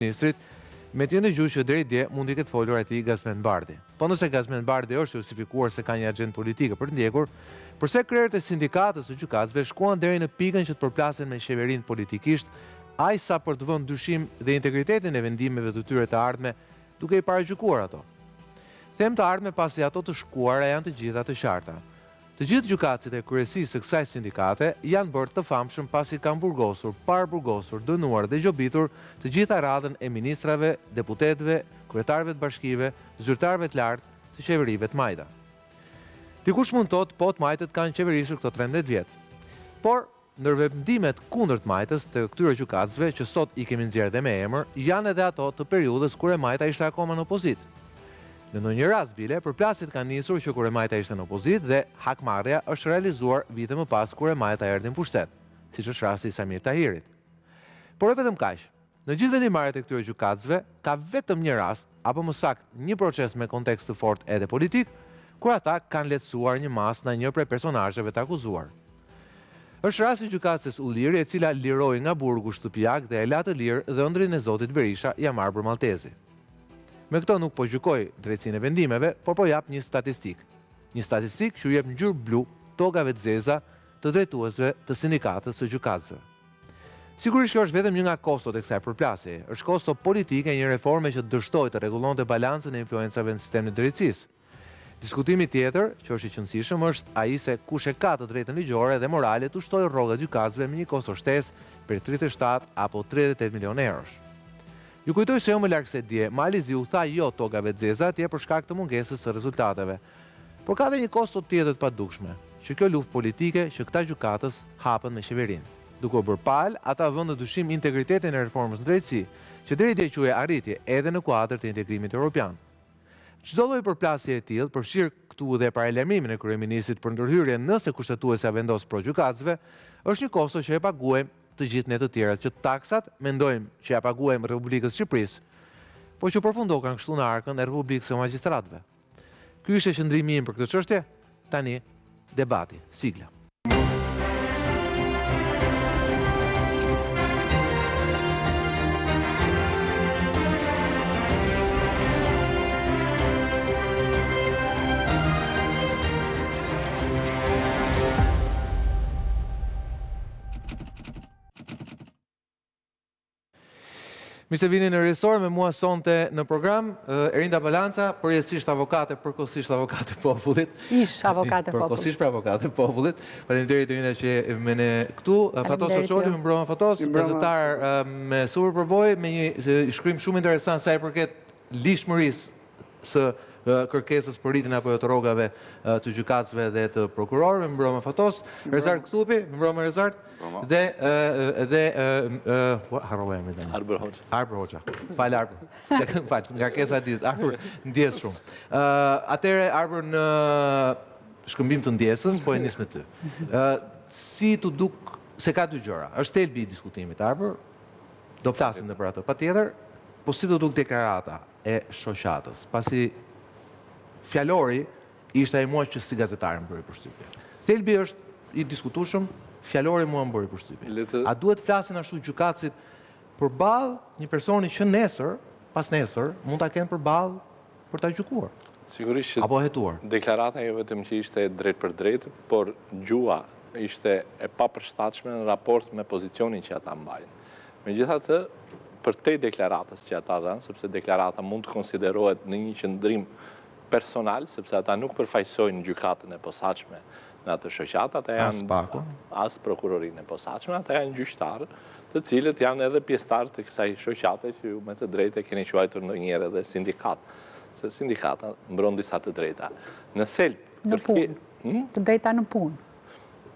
Ministrit, me të njëjtën gjuhë që deri dje mund t'i ketë folur atij Gazment Bardhi. Po nëse Gazment Bardhi është justifikuar se ka një axhendë politike për të ndjekur, përse krerët e sindikatës së gjykatësve shkuan deri në pikën që të përplasen me qeverinë politikisht, aq sa për të vënë në dyshim dhe integritetin e vendimeve të tyre të ardhme, duke i paragjykuar ato? Them të ardhme pasi ato të shkuara janë të gjitha të qarta. Të gjithë gjykatësit e kryesisë së kësaj sindikate janë bërë të famshëm pasi kanë burgosur, paraburgosur, dënuar dhe gjobitur të gjitha radhën e ministrave, deputetëve, kryetarëve të bashkive, zyrtarëve të lartë të qeverive të majta. Dikush mund të thotë po të majtët kanë qeverisur këto 13 vjet. Por, Ndër vendimet kundër të majtës të këtyre gjykatësve që sot i kemi nxjerrë dhe me emër, janë edhe ato të periudhës kur e majta ishte akoma në opozitë. Në ndonjë rast bile, përplasjet kanë nisur që kur e majta ishte në opozitë dhe hakmarrja është realizuar vite më pas kur e majta erdhi në pushtet, siç është rasti i Saimir Tahirit. Por jo vetëm kaq. Në gjithë vendimmarrjet e këtyre gjykatësve, ka vetëm një rast, apo më saktë një proces me kontekst të fortë edhe politik, kur ata kanë lehtësuar një masë ndaj një prej personazheve të akuzuar. Është rasti i gjykatëses Ulliri, e cila liroi nga burgu shtëpiak dhe e la të lirë dhëndrin e zotit Berisha, Jamarbër Malltezi. Me këto nuk po gjykoj drejtësinë e vendimeve, por po jap një statistikë. Një statistikë që u jep ngjyrë blu togave të zeza të drejtuesve të sindikatës së gjykatësve. Sigurisht kjo është vetëm një nga kostot e kësaj përplasjeje. Është kosto politike e një reforme që dështoi të rregullonte balancën e influencave në sistemin e drejtësisë. Diskutimi tjetër, që është i qenësishëm, është ai se kush e ka të drejtën ligjore dhe morale t'u shtojë rrogat gjykatësve me një kosto shtesë prej 37 apo 38 milionë eurosh. Ju kujtoj se jo më larg se dje, Mali i Zi u tha jo togave të zeza atje për shkak të mungesës së rezultateve. Por ka dhe një kosto tjetër të padukshme, që kjo luftë politike që këta gjykatës hapën me qeverinë. Duke u bërë palë, ata vënë në dyshim integritetin e reformës në drejtësi, që deri dje quhej arritje edhe në kuadër të integrimit europian. Çdo lloj përplasje e tillë, përfshirë këtu dhe paralajmërimin e kryeministrit për ndërhyrje nëse Kushtetuesja vendos pro gjykatësve, është një kosto që e paguajmë të gjithë ne të tjerët që taksat mendojmë që ia paguajmë Republikës së Shqipërisë, por që përfundokan kështu në arkën e Republikës së Magjistratëve. Ky ishte qëndrimi im për këtë çështje. Tani debati, sigla. Mirë se vini në Resor me mua sonte në program Erinda Balanca, përjetësisht avokate, përkohësisht avokate e popullit. Ish avokate e popullit. Përkohësisht për avokate e popullit. Faleminderit Erinda që je me ne këtu. Fatos Socoli, mirëmbrëma Fatos, gazetar me super përvojë, me një shkrim shumë interesant sa i përket ligjshmërisë së kërkesës për rritjen apo jo të rrogave të gjykatësve dhe të prokurorëve, mirëmbrëma Fatos, Rezart Kthupi, mirëmbrëma Rezart, dhe dhe harrova emrin tani. Arbër Hoxha. Arbër Hoxha. Fal Arbër. Se kam fal, ngarkesa e ditës. Arbër, ndjesë shumë. Ë, atëherë Arbër në shkëmbim të ndjesës, po e nis me ty. Ë, si t'u duk se ka dy gjëra. Është thelbi i diskutimit Arbër. Do flasim dhe për atë. Patjetër, po si t'u duk deklarata e shoqatës, pasi fjalori ishte ai mua që si gazetar më bëri përshtypje. Thelbi është i diskutueshëm, fjalori mua më bëri përshtypje. A duhet të flasin ashtu gjykatësit përballë një personi që nesër, pasnesër, mund ta kenë përballë për ta gjykuar? Sigurisht që apo hetuar. Deklarata jo vetëm që ishte e drejtpërdrejtë, por gjuha ishte e papërshtatshme në raport me pozicionin që ata mbajnë. Megjithatë, përtej deklaratës që ata dhanë, sepse deklarata mund të konsiderohet në një qëndrim personal, sepse ata nuk përfaqësojnë gjykatën e posaçme në atë shoqatë, ata janë as prokurorinë e posaçme, ata janë gjyqtarë, të cilët janë edhe pjesëtarë të kësaj shoqate që ju me të drejtë e keni quajtur ndonjëherë edhe sindikatë, se sindikata mbron disa të drejta. Në thelb, në punë. Hmm? Të drejta në punë.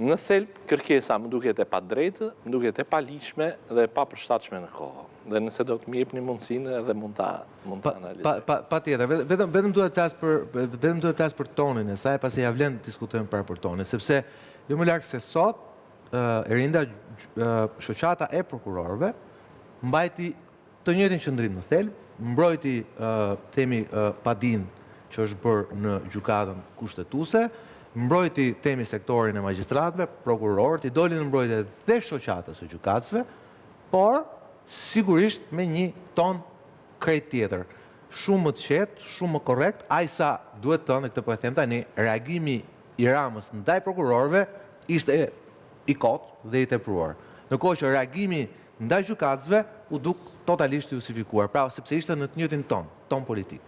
Në thelb, kërkesa më duket e padrejtë, më duket e paligjshme dhe e papërshtatshme në kohë. Dhe nëse do të më jepni mundësinë edhe mund ta mund ta analizoj. Patjetër, vetëm vetëm dua të flas për vetëm dua të flas për tonin e saj, pasi ia vlen të diskutojmë pra për tonin, sepse jo më larg se sot, Erinda shoqata e prokurorëve mbajti Të njëjtin qëndrim në thelb, mbrojti themi padinë që është bërë në Gjykatën Kushtetuese, mbrojti themi sektorin e magjistratëve, prokurorët, i doli në mbrojtje dhe shoqatës së gjykatësve, por Sigurisht me një ton krejt tjetër. Shumë më të qetë, shumë më korrekt, aq sa duhet thënë, dhe këtë po e them tani, reagimi i Ramës ndaj prokurorëve ishte i kotë dhe i tepruar. Ndërkohë që reagimi ndaj gjykatësve u duk totalisht i justifikuar, pra sepse ishte në të njëjtin ton, ton politik.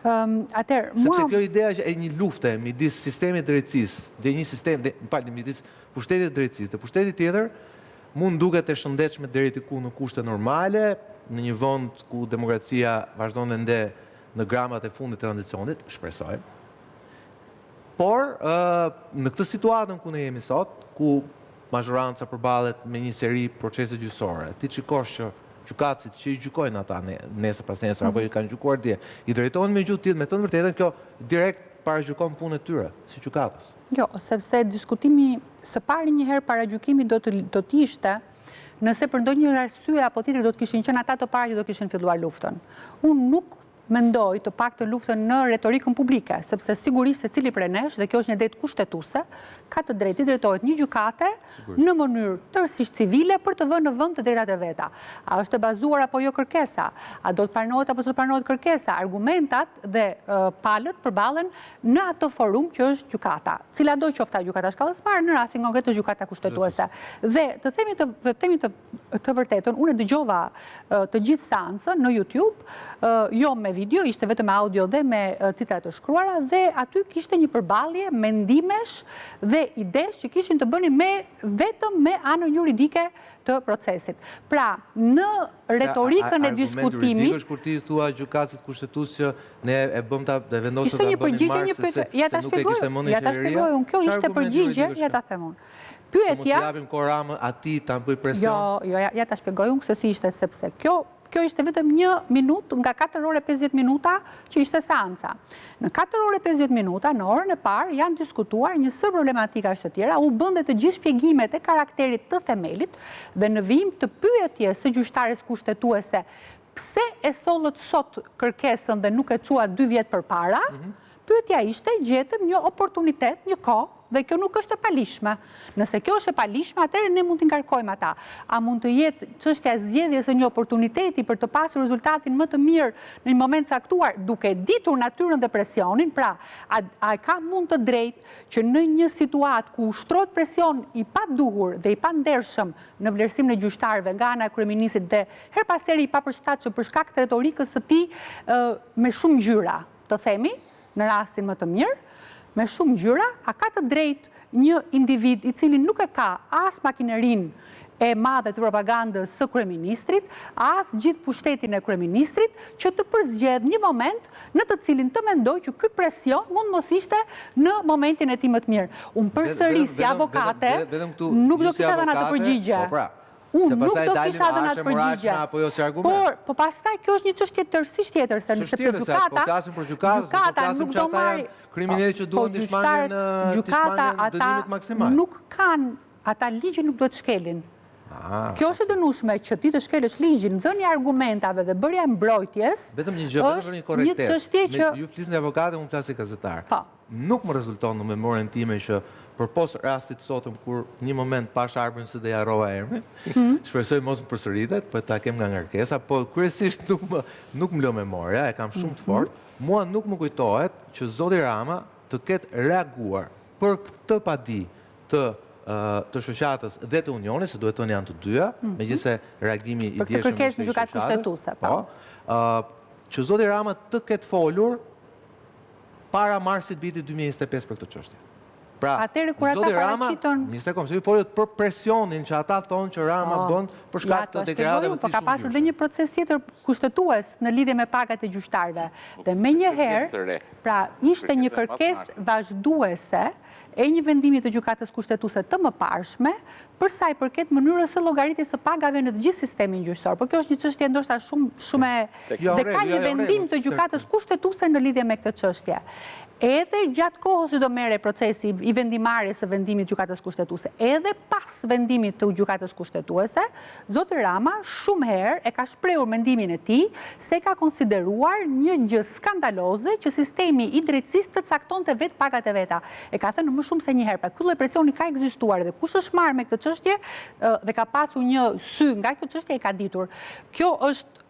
Atëherë, mua... Sepse kjo ideja që e një lufte midis sistemit të drejtësisë dhe një sistem, dhe, më falni, midis pushtetit të drejtësisë dhe pushtetit tjetër, mund duket e shëndetshme deri diku në kushte normale, në një vend ku demokracia vazhdon ende në gramat e fundit të tranzicionit, shpresojmë. Por, në këtë situatën ku ne jemi sot, ku mazhoranca përballet me një seri procese gjyqësore, ti shikosh që gjykatësit që i gjykojnë ata nesër pasnesër apo i kanë gjykuar dje, i drejtohen me gjuhë të tillë, me thënë vërtetën kjo direkt paragjykon punën e tyre si gjykatës. Jo, sepse diskutimi së pari një herë paragjykimi do të do të ishte nëse për ndonjë arsye apo tjetër do të kishin qenë ata të parë që do kishin filluar luftën. Unë nuk mendoj të paktën luftën në retorikën publike, sepse sigurisht secili prej nesh, dhe kjo është një drejtë kushtetuese, ka të drejtë t'i drejtohet një gjykate në mënyrë tërësisht civile për të vënë në vend të drejtat e veta. A është e bazuar apo jo kërkesa? A do të pranohet apo s'do të pranohet kërkesa? Argumentat dhe palët përballen në atë forum që është gjykata. Cilado qoftë gjykata e shkallës parë, në rastin konkret është gjykata kushtetuese. Dhe të themi të, të themi të të vërtetën, unë e dëgjova të gjithë seancën në YouTube, jo me video, ishte vetëm me audio dhe me titra të shkruara, dhe aty kishte një përballje mendimesh dhe idesh që kishin të bënin me vetëm me anën juridike të procesit. Pra, në retorikën e diskutimit... Argument juridik është kur ti thua gjykatësit kushtetues që ne e bëmë ta dhe vendosëm ta bënim mars se, se nuk e kishte mendjen qeveria? Ja ta shpjegoj unë, kjo ishte përgjigje, ja ta them unë. Pyetja... Mos i japim kohë Ramës atij ta bëjë presion? Jo, jo, ja ta shpjegoj unë se si ishte, sepse kjo kjo ishte vetëm një minutë nga 4 orë 50 minuta që ishte seanca. Në 4 orë 50 minuta, në orën e parë, janë diskutuar një sërë problematikash të tjera, u bënë dhe të gjithë shpjegimet e karakterit të themelit dhe në vijim të pyetjes së gjyqtares kushtetuese pse e sollët sot kërkesën dhe nuk e çuat dy vjet përpara, mhm. pyetja ishte gjetëm një oportunitet, një kohë, Dhe kjo nuk është e paligjshme. Nëse kjo është e paligjshme, atëherë ne mund t'i ngarkojmë ata. A mund të jetë çështja e zgjedhjes së një oportuniteti për të pasur rezultatin më të mirë në një moment caktuar, duke ditur natyrën dhe presionin, pra, a, a ka mund të drejtë që në një situatë ku ushtrohet presion i paduhur dhe i pandershëm në vlerësimin e gjyqtarëve nga ana e kryeministrit dhe herë pas here i papërshtatshëm për shkak të retorikës së tij me shumë ngjyra, të themi, në rastin më të mirë, me shumë ngjyra, a ka të drejtë një individ i cili nuk e ka as makinerinë e madhe të propagandës së kryeministrit, as gjithë pushtetin e kryeministrit, që të përzgjedhë një moment në të cilin të mendojë që ky presion mund mos ishte në momentin e tij më të mirë. Unë përsëri si avokate, nuk do kisha dhënë atë përgjigje. Po pra, Unë nuk do kisha dhënë atë përgjigje. Apo jo si argument. Por, po pastaj kjo është një çështje tërësisht tjetër, se sepse gjykata, po flasim për gjykatës, gjykata nuk do marrë kriminelë që duan po, të shmangin gjykata ata nuk kanë ata ligjin nuk duhet shkelin. Ah. Kjo është e dënueshme që ti të shkelësh ligjin, dhënia e argumentave dhe bërja e mbrojtjes. Vetëm një gjë, vetëm një korrektesë. Një çështje që ju flisni avokate, unë flas si gazetar. Po. Nuk më rezulton në memorien time që përpos rastit të sotëm kur një moment pashë Arbrin se dhe ia harrova emrin, mhm. shpresoj mos më përsëritet, po ta kem nga ngarkesa, po kryesisht nuk më nuk më lë memoria, e kam shumë të mhm. fortë. Mua nuk më kujtohet që zoti Rama të ketë reaguar për këtë padi të të shoqatës dhe të unionit, se duhet thënë janë të dyja, mm -hmm. megjithëse reagimi i djeshëm është i shoqatës. Po, po që zoti Rama të ketë folur para marsit vitit 2025 për këtë çështje. Pra, Atëherë kur ata paraqitën Një sekondë, se ju folët për presionin që ata thonë që Rama po, bën për shkak të deklaratave të Po ka pasur dhe një proces tjetër kushtetues në lidhje me pagat e gjyqtarëve. Po, dhe menjëherë, pra ishte një kërkesë vazhduese e një vendimi të gjykatës kushtetuese të mëparshme për sa i përket mënyrës së llogaritjes së pagave në të gjithë sistemin gjyqësor. Por kjo është një çështje ndoshta shumë shumë e jo, dhe ka një jo, jo, vendim të gjykatës kushtetuese në lidhje me këtë çështje. Edhe gjatë kohës që do merrej procesi i i vendimmarrjes së vendimit të Gjykatës Kushtetuese. Edhe pas vendimit të Gjykatës Kushtetuese, zoti Rama shumë herë e ka shprehur mendimin e tij se e ka konsideruar një gjë skandaloze që sistemi i drejtësisë të caktonte vetë pagat e veta. E ka thënë më shumë se një herë. Pra ky lloj presioni ka ekzistuar dhe kush është marrë me këtë çështje dhe ka pasur një sy nga kjo çështje e ka ditur. Kjo është.